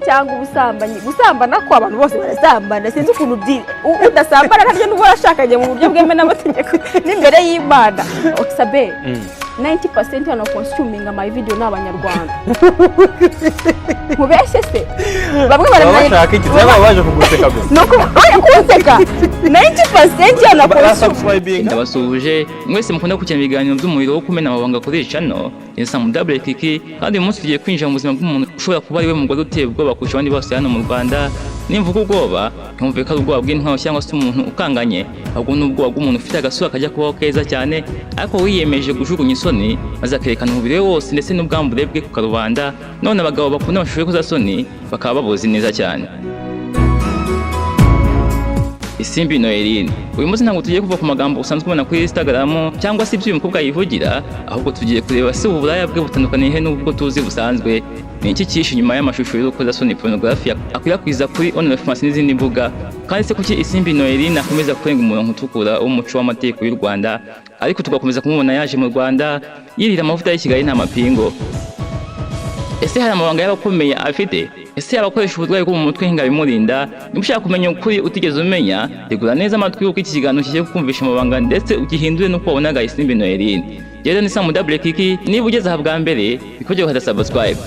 Cyangwa ubusambanyi, gusambana ko abantu bose barasambana, sinzi ukuntu udasambana ntaryo n'ubwo warashakanye mu buryo bwemewe n'amategeko n'imbere y'Imana. Sabe, 90% hano consuming my video ni Abanyarwanda. Nkubeshye se? Bamwe Baba baramenya. Bashaka iki? Cyangwa baba baje kuguseka gusa? Ni uko oya, kunseka, 90% hano consume. Barasubscribinga. Ndabasuhuje mwese mukunda gukurikirana ibiganiro by'umuriro wo kumena amabanga kuri iyi channel. Ni Samu Double Kiki, kandi uyu munsi tugiye kwinjira mu buzima bw'umuntu ushobora kuba ari we mugore uteye ubwoba kurusha abandi bose hano mu Rwanda. Nimvuga ubwoba, ntumve ko ari ubwoba bw'intwaro cyangwa se umuntu ukanganye, ahubwo ni ubwoba bw'umuntu ufite agasura kajya kubaho keza cyane, ariko wiyemeje gujugunya isoni maze akerekana umubiri we wose ndetse n'ubwambure bwe ku karubanda. None abagabo bakunda amashusho y'urukozasoni bakaba babuzi neza cyane. Isimbi Noeline. Uyu munsi ntabwo tugiye kuva ku magambo usanzwe ubona kuri Instagram cyangwa se ibyo uyu mukobwa yivugira, ahubwo tugiye kureba se uburaya bwe butandukaniye he n'ubwo tuzi busanzwe? Ni iki cyihishe inyuma y'amashusho y'urukozasoni, pornography, akwirakwiza kuri OnlyFans n'izindi mbuga? Kandi se kuki Isimbi Noeline akomeza kurenga umurongo utukura w'umuco w'amategeko y'u Rwanda, ariko tugakomeza kumubona yaje mu Rwanda yirira amavuta y'i Kigali nta mapingo? Ese hari amabanga y'abakomeye afite? Ese yaba akoresha uburwayi bwo mu mutwe nk'ingabimurinda? Niba ushaka kumenya ukuri utigeze umenya, tegura neza amatwi, kuko iki kiganiro kigiye kukumvisha amabanga ndetse ugihindure n'uko wabonaga Isimbi Noeline. Rero ni Samu Double Kiki. Niba ugeze aha bwa mbere, bikojye gukanda subscribe.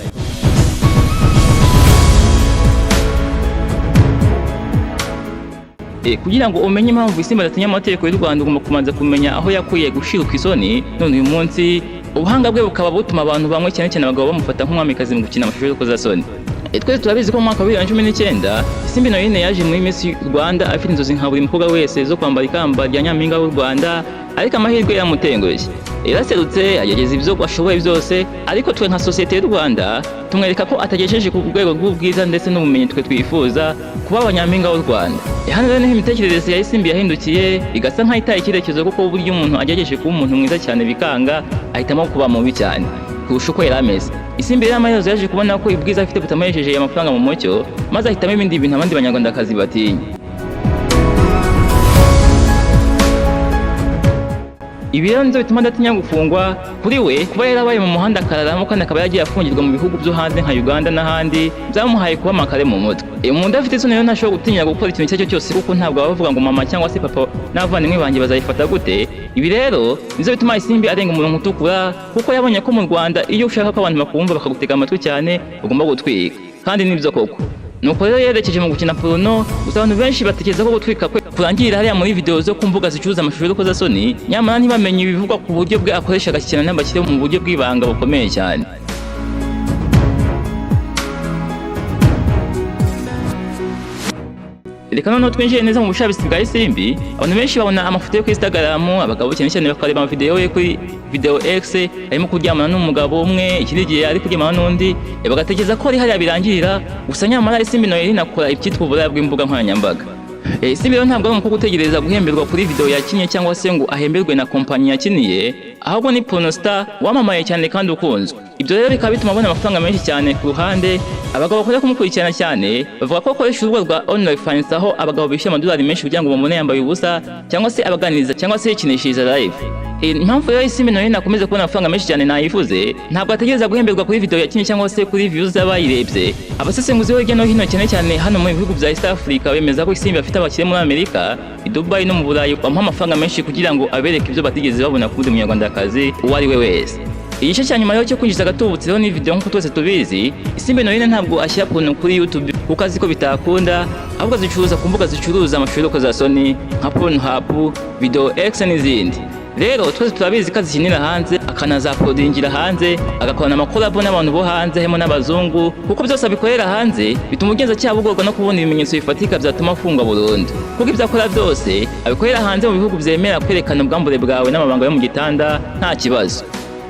Kugira ngo umenye impamvu Isimbi adatinya amategeko y'u Rwanda, ugomba kubanza kumenya aho yakuye gushiruka isoni, none uyu munsi ubuhanga bwe bukaba butuma abantu bamwe, cyane cyane abagabo, bamufata nk'umwamikazi mu gukina amashusho y'urukozasoni. Twese turabizi ko mu mwaka wa 2019 Isimbi Noeline yaje muri Miss Rwanda afite inzozi nka buri mukobwa wese zo kwambara ikamba rya Nyampinga w'u Rwanda, ariko amahirwe yaramutengushye. Yaraserutse, agerageza ibyo ashoboye byose, ariko twe nka sosiyete y'u Rwanda tumwereka ko atagejeje ku rwego rw'ubwiza ndetse n'ubumenyi twe twifuza kuba abanyampinga w'u Rwanda. Hano rero niho imitekerereze ya Isimbi yahindukiye igasa nk'aho itaye icyerekezo, kuko burya umuntu agerageje kuba umuntu mwiza cyane bikanga, ahitamo kuba mubi cyane kurusha uko yari ameze. Isimbi rero amaherezo yaje kubona ko ubwiza afite butamuhesheje amafaranga mu mucyo, maze ahitamo ibindi bintu abandi banyarwandakazi batinya. Ibi rero nibyo bituma adatinya gufungwa. Kuri we, kuba yarabaye mu muhanda akararamo, kandi akaba yaragiye afungirwa mu bihugu byo hanze nka Uganda n'ahandi, byamuhaye kuba amakare mu mutwe. Umuntu udafite isoni rero ntashobora gutinya gukora ikintu icyo ari cyo cyose, kuko ntabwo baba bavuga ngo mama cyangwa se papa n'abavandimwe banjye bazayifata gute. Ibi rero nibyo bituma Isimbi arenga umurongo utukura, kuko yabonye ko mu Rwanda iyo ushaka ko abantu bakumva bakagutega amatwi cyane, ugomba gutwika, kandi nibyo koko. Nuko rero yerekeje mu gukina porno. Gusa abantu benshi batekereza ko gutwika kwe kurangirira hariya muri video zo ku mbuga zicuruza amashusho y'urukozasoni, nyamara ntibamenye ibivugwa ku buryo bwe akoresha agashyikirana n'abakire mu buryo bw'ibanga bukomeye cyane. Reka noneho twinjire neza mu bushabitsi bwa Isimbi. Abantu benshi babona amafoto yo kuri Instagram, abagabo cyane cyane bakareba amavideo ye kuri Video X arimo kuryamana n'umugabo umwe, ikindi gihe ari kuryamana n'undi, bagatekereza ko ari hariya birangirira. Gusa nyamara Isimbi Noeline akora ibyitwa uburaya bw'imbuga nkoranyambaga. Isimbi rero ntabwo ari umukobwa utegereza guhemberwa kuri video yakinnye cyangwa se ngo ahemberwe na kompanyi yakiniye, ahubwo ni pornostar wamamaye cyane kandi ukunzwe. Ibyo rero bikaba bituma abona amafaranga menshi cyane ku ruhande. Abagabo bakunda kumukurikirana cyane bavuga ko akoresha urubuga rwa OnlyFans, aho abagabo bishyura amadolari menshi kugira ngo bamubone yambaye ubusa, cyangwa se abaganiriza, cyangwa se yikinishiriza live. Impamvu rero Isimbi Noeline akomeza kubona amafaranga menshi cyane nayivuze, ntabwo ategereza guhemberwa kuri video yakinnye cyangwa se kuri views z'abayirebye. Abasesenguzi bo hirya no hino, cyane cyane hano mu bihugu bya East Africa, bemeza ko Isimbi afite abakire muri Amerika, i Dubai no mu Burayi bamuha amafaranga menshi kugira ngo abereke ibyo batigeze babona ku wundi munyarwandakazi uwo ari we wese. Igice cya nyuma rero cyo kwinjiza agatubutse rero ni video. Nk'uko twese tubizi, Isimbi Noeline ntabwo ashyira porno kuri YouTube kuko azi ko bitakunda, ahubwo azicuruza ku mbuga zicuruza amashusho y'urukozasoni nka Pornhub, Video X n'izindi. Rero twese turabizi ko azikinira hanze, akanazauploadingira hanze, agakorana amacollabo n'abantu bo hanze harimo n'abazungu. Kuko byose abikorera hanze, bituma ubugenzacyaha bugorwa no kubona ibimenyetso bifatika byatuma afungwa burundu, kuko ibyo akora byose abikorera hanze mu bihugu byemera kwerekana ubwambure bwawe n'amabanga yo mu gitanda nta kibazo.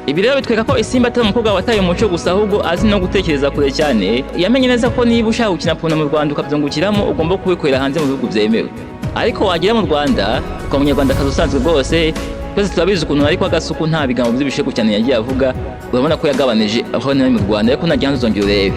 Ibi rero bitwereka ko Isimbi atari umukobwa wataye umuco gusa, ahubwo azi no gutekereza kure cyane. Yamenye neza ko niba ushaka gukina porno mu Rwanda ukabyungukiramo, ugomba kubikorera hanze mu bihugu byemewe, ariko wagera mu Rwanda ukaba umunyarwandakazi usanzwe rwose. Twese turabizi ukuntu ariko agasuku nta bigambo by'ibishegu cyane yagiye avuga. Urabona ko yagabanije aho nari mu Rwanda, ariko najya hanze uzongera urebe.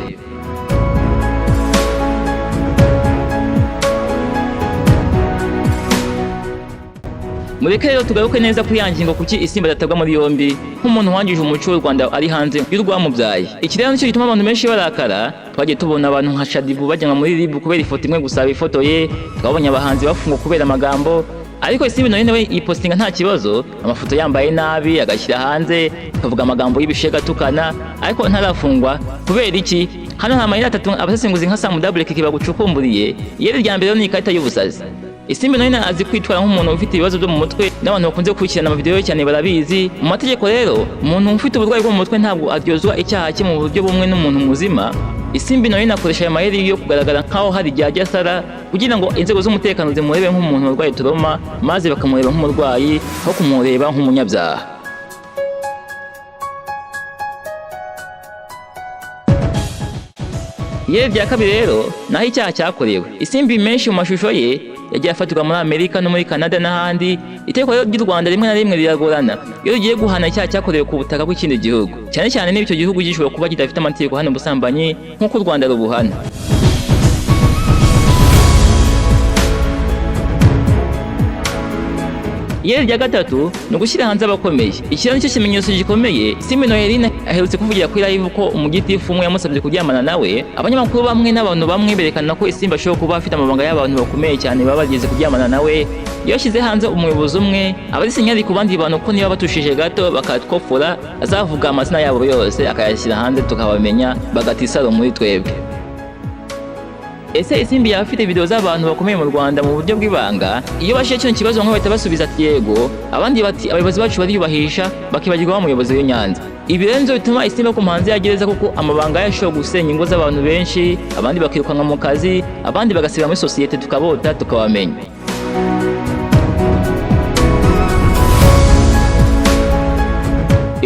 Mureke rero tugaruke neza kuri ya ngingo: kuki Isimbi adatabwa muri yombi nk'umuntu wangije umuco w'u Rwanda ari hanze y'urwamubyaye? Iki rero nicyo gituma abantu benshi barakara. Twagiye tubona abantu nka Shaddyboo bajyanwa muri RIB kubera ifoto imwe gusa bifotoye. Twabonye abahanzi bafungwa kubera amagambo, ariko Isimbi nawe yipostinga nta kibazo, amafoto yambaye nabi agashyira hanze, akavuga amagambo y'ibishega atukana, ariko ntarafungwa. Kubera iki? Hano nta mayeri atatu abasesenguzi nka Sam Double Kick bagucukumburiye. Iyeri rya mbere ni ikarita y'ubusazi. Isimbi nawe azi kwitwara nk'umuntu ufite ibibazo byo mu mutwe, n'abantu bakunze gukurikirana amavideo ye cyane barabizi. Mu mategeko rero, umuntu ufite uburwayi bwo mu mutwe ntabwo aryozwa icyaha cye mu buryo bumwe n'umuntu muzima. Isimbi nawe inakoresha aya mayeri yo kugaragara nk'aho hari igihe ajya asara, kugira ngo inzego z'umutekano zimurebe nk'umuntu warwaye trauma, maze bakamureba nk'umurwayi aho kumureba nk'umunyabyaha. Iyeri rya kabiri rero naho icyaha cyakorewe. Isimbi menshi mu mashusho ye yagiye afatirwa muri Amerika no muri Canada n'ahandi. Itegeko rero ry'u Rwanda rimwe na rimwe riragorana iyo rigiye guhana icyaha cyakorewe ku butaka bw'ikindi gihugu, cyane cyane niba icyo gihugu gishobora kuba kidafite amategeko hano ubusambanyi nk'uko u Rwanda rubuhana. Iyeri rya gatatu ni ugushyira hanze abakomeye. Iki rero nicyo kimenyetso gikomeye. Isimbi Noeline aherutse kuvugira kuri live ko umugitifu umwe yamusabye kuryamana nawe. Abanyamakuru bamwe n'abantu bamwe berekana ko Isimbi ashobora kuba afite amabanga y'abantu bakomeye cyane baba bageze kuryamana nawe. Iyo ashyize hanze umuyobozi umwe, aba ari signal ku bandi bantu ko niba batushije gato bakatwofora, azavuga amazina yabo yose akayashyira hanze, tukabamenya, bagata isaro muri twebwe. Ese Isimbi yaba afite video z'abantu bakomeye mu Rwanda mu buryo bw'ibanga? Iyo bashije kino kibazo, bamwe bahita basubiza ati yego, abandi bati abayobozi bacu bariyubahisha, bakibagirwa wa muyobozi w'i Nyanza. Ibi rero nivyo bituma Isimbi ku hanze ya gereza, kuko amabanga ye ashobora gusenya ingo z'abantu benshi, abandi bakirukanwa mu kazi, abandi bagasibira muri sosiyete, tukabota tukabamenya.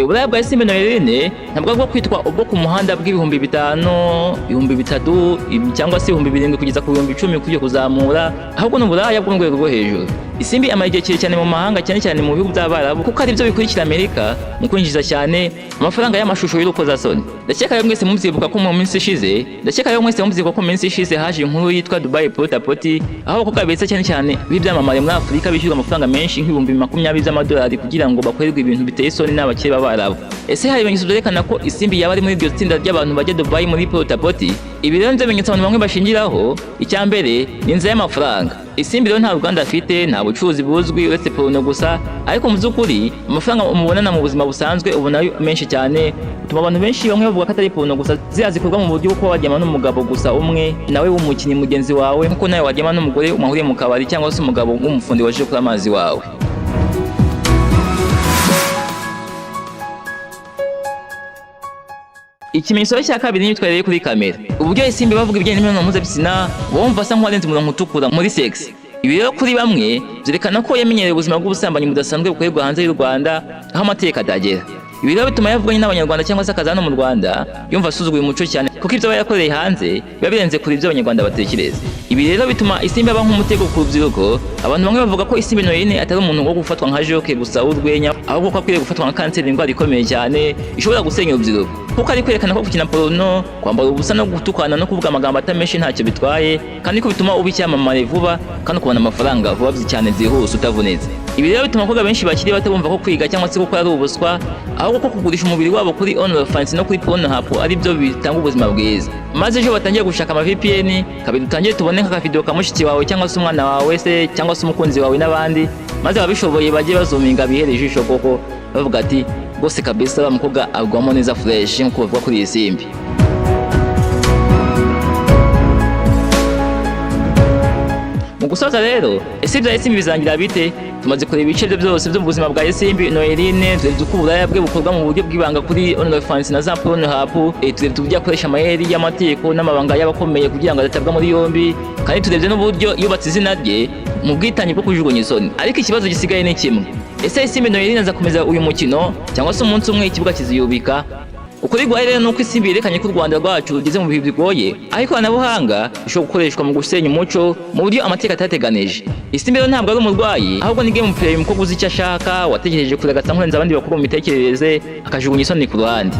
Uburaya bwa Isimbi Noeline ntabwo bwo kwitwa ubwo ku muhanda bw'ibihumbi 5, 3000 cyangwa se 7000 kugeza ku 10,000 kujya kuzamura, ahubwo ni uburaya bwo mu rwego rwo hejuru. Isimbi amara igihe kirekire cyane mu mahanga, cyane cyane mu bihugu by'Abarabu, kuko aribyo bikurikira Amerika mu kwinjiza cyane amafaranga y'amashusho y'urukozasoni. Ndakeka rero mwese mubyibuka ko mu minsi ishize haje inkuru yitwa Dubai Porta Potty, aho abakobwa beza cyane cyane b'ibyamamare muri Afurika bishyurwa amafaranga menshi nk'ibihumbi 20 by'amadolari kugira ngo bakorerwe ibintu biteye isoni n'abakire b'Abarabu. Ese hari ibimenyetso byerekana ko Isimbi yaba ari muri iryo tsinda ry'abantu bajya Dubai muri Porta Potty? Ibi rero nivyo bimenyetso abantu bamwe bashingiraho. Icya mbere ni inzira y'amafaranga. Isimbi rero nta ruganda afite, nta bucuruzi buzwi uretse porno gusa, ariko mu by'ukuri amafaranga umubonana mu buzima busanzwe ubona ari menshi cyane, bituma abantu benshi bamwe bavuga ko atari porno gusa ziriya zikorwa mu buryo bwo kuba waryama n'umugabo gusa umwe nawe w'umukinnyi mugenzi wawe, nk'uko nawe waryama n'umugore mwahuriye mu kabari cyangwa se umugabo w'umufundi waje kuri amazi wawe. Ikimenyetso cya kabiri ni imyitwarire ye kuri kamera. Uburyo Isimbi bavuga ibijyanye n'imibonano mpuzabitsina, wumva asa nk'uwarenze umurongo utukura muri sex. Ibi rero kuri bamwe byerekana ko yamenyereye ubuzima bw'ubusambanyi budasanzwe bukorerwa hanze y'u Rwanda, aho amategeko atagera. Ibi rero bituma yavuganye n'Abanyarwanda cyangwa se akaza hano mu Rwanda yumva asuzuguye umuco cyane, kuko ibyo aba yakoreye hanze biba birenze kure ibyo Abanyarwanda batekereza. Ibi rero bituma Isimbi aba nk'umutego ku rubyiruko. Abantu bamwe bavuga ko Isimbi Noeline atari umuntu wo gufatwa nka joke gusa w'urwenya, ahubwo ko akwiriye gufatwa nka kanseri, indwara ikomeye cyane ishobora gusenya urubyiruko, kuko ari kwerekana ko gukina porno, kwambara ubusa no gutukana no kuvuga amagambo atameshe ntacyo bitwaye, kandi ko bituma uba icyamamare vuba kandi ukabona amafaranga vuba cyane byihuse utavunitse. Ibi rero bituma abakobwa benshi bakiri bato bumva ko kwiga cyangwa se gukora ari ubuswa, ahubwo ko kugurisha umubiri wabo kuri OnlyFans no kuri Pornhub ari byo bitanga ubuzima bwiza. Maze ejo batangiye gushaka ama VPN, kabiri dutangire tubone nk'akavideo ka mushiki wawe cyangwa se umwana wawe se cyangwa se umukunzi wawe n'abandi, maze ababishoboye bajye bazuminga bihere ijisho koko, bavuga ati rwose kabisa wa mukobwa agwamo neza fresh, nk'uko bavuga kuri iyi Simbi. Mu gusoza rero, ese ibya Isimbi bizarangira bite? Tumaze kureba ibice bye byose byo mu buzima bwa Isimbi Noeline. Turebye uko uburaya bwe bukorwa mu buryo bw'ibanga kuri OnlyFans na za Pornhub, turebye uburyo akoresha amayeri y'amategeko n'amabanga y'abakomeye kugira ngo adatabwa muri yombi, kandi turebye n'uburyo yubatse izina rye mu bwitange bwo kujugunya isoni. Ariko ikibazo gisigaye ni kimwe: ese Isimbi Noeline azakomeza uyu mukino, cyangwa se umunsi umwe ikibuga kiziyubika? Ukuri guhari rero nuko Isimbi yerekanye ko u Rwanda rwacu rugeze mu bihe bigoye, aho ikoranabuhanga rishobora gukoreshwa mu gusenya umuco mu buryo amategeko atateganije. Isimbi rero ntabwo ari umurwayi, ahubwo ni game player, umukobwa uzi icyo ashaka, watekereje kure, agasa nk'urenze abandi bakuru mu mitekerereze, akajugunya isoni ku ruhande.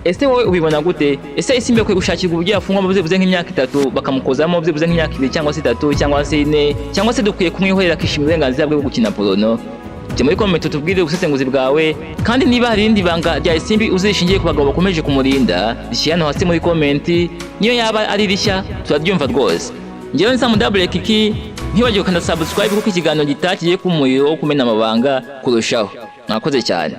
Ese wowe ubibona gute? Ese Isimbi akwiye gushakirwa uburyo yafungwa byibuze nk'imyaka 3, bakamukozamo byibuze nk'imyaka 2 cyangwa se 3 cyangwa se 4, cyangwa se dukwiye kumwihorera akishimira uburenganzira bwe bwo gukina porno? Jya muri comment utubwire ubusesenguzi bwawe, kandi niba hari irindi banga rya Isimbi uzishingiye ku bagabo bakomeje kumurinda, rishyire hano hasi muri comment. Niyo yaba ari rishya turaryumva rwose. Njyewe ni Samu Double Kiki, ntiwibagirwe gukanda subscribe kuko ikiganiro gitaha kigiye kuba umuriro wo kumena amabanga kurushaho. Mwakoze cyane.